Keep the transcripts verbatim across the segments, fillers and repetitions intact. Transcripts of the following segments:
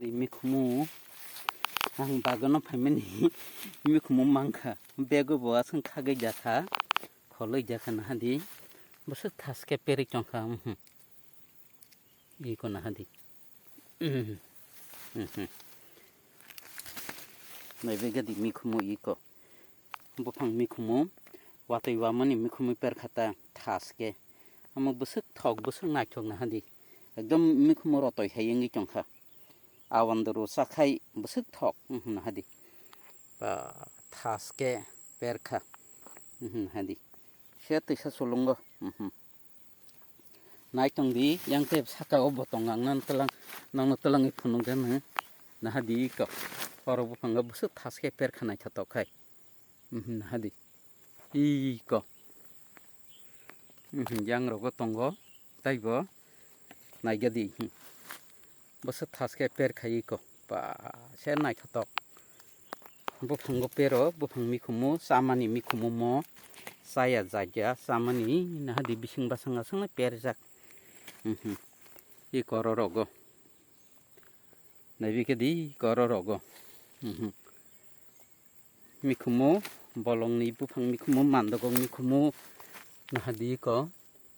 Mikhumu ang bagano phaimani mikhumu mankha. Bego bo aswng khagwi jakha, kholwi jakha nahadi. Bwswk thaske perwi tongkha, mhm. Iko nahadi. Mhm. Mhm. Naibegadi mikhumu iko. Buphang mikhumu, watwi wamani mikhumu perkha ta thaske. Omo bwswk thok, bwswk naithok nahadi. Ekdom mikhumu rotoi hai wngwi tongkha. Awandru chakhai bwswk thok, mhm, nahadi. Ba, thaske perkha, mhm, nahadi. Se twisa sulungo, mhm. Naitong di, yang tei saka o botong ang nang tlang, nang no tlang i phunuk den, nahadi ko. Oro buphango bwswk thaske perkha naithotok khai. Mhm, nahadi. Iko. Mhm, yang rogo tongo. Taibo. Naigadi. Mhm. Bwswk thaske perkhai iko. Ba, se naithotok. Buphango pero, buphang mikhumu, chamani mikhumu mo. Chaya jagya, chamani, nahadi bising basang aswk na perjak. Mhm. Iko oro rogo. Naibikhe di iko oro rogo. Mhm. Mikhumu, bolongni buphang mikhumu, mandokgo mikhumu, nahadi ko,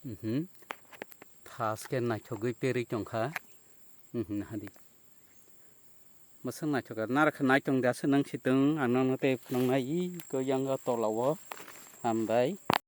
mhm, thaske naithogwi perwi tongkha, mhm, nahadi. Bwswk naithok kha, narakha naitong da se nang sitwng, ang nangno tei phunuknai iko yang o tolao, hambai.